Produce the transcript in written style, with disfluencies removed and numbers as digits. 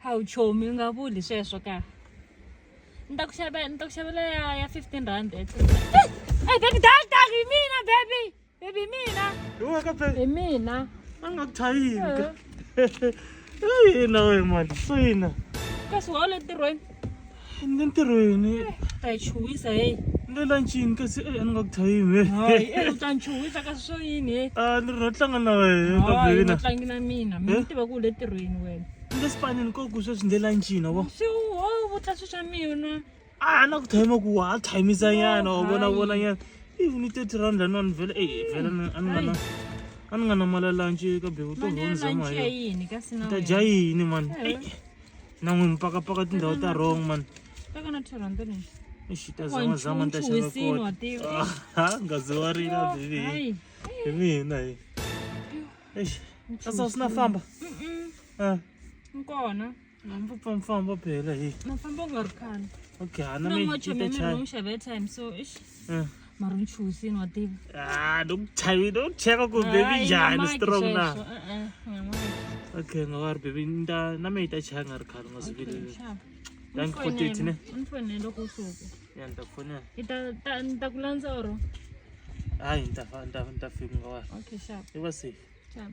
Hawu chomi u nga vuli sweswo ka. Ni ta ku xavela ni ta ku xavela ya 15 rand. Hey baby dag dag hi mina baby. Baby hi mina. Hi wena ka Hi mina. A nga ku thayini ka. Ina we mani, swi Kasi wa le ntirhweni. Ni le ntirhweni. Ta yi chuhisa hey. Ni le lunchini kasi a ni nga ku thayini. Hayi, u ta ni chuhisa kasi swo yini he? A ni ri no tlanga na wehe ka Hayi, baby u na. tlangi na mina. Mina ni tiva ku u le ntirhweni wena. Ni le spanini ko ku sweswi ni le lunchini wa vo. Swi wo vutla swi swa mina. A na ku thayima ku wa ha thayimisa nyana wa vona Hayi. vona nyana. Even i 30 rand laniwani vhele eh vhele a ni nga na a ni nga na mali ya lunch ka baby u to Mali ya hundza lunch ya mali. yini kasi na Ni ta wena? dya yini man? Eh. Na n'wi mpakapaka tindhawu ta wrong man. Teka na 2 rand leyi. Ixi ta Wa zama zama ni ta xava nchuhisini wa kota. tiva. Ah, nga zi wa rila baby. Hayi. Hi mina hi. Eish, sasa swi na famba. Ah, Nkona. mi pfa mi famba phela hi. Mafamba u nga ri khale. Okay, a na Na mi n'wa yi chomi ta ya mina chaya. n'wi xave airtime so ish. Eh. Mara u nchuhisini wa tiva. Ah, no ku chavi, no ku cheka ku baby Hayi, njhani nga maki strong na. sweswo. Eh, eh, nga maki. Okay, nga wa ri baby ni ta na me yi ta chaya nga ri khale nga swi vileli. Sharp. Thank you for it, ne? U ni fonela loko u suka. Ya ni ta ku fonela. I ta ta ni ta ku landza or? Hayi ni ta ni ta ni ta fika nga wa. Okay, sharp. I va safe. Sharp.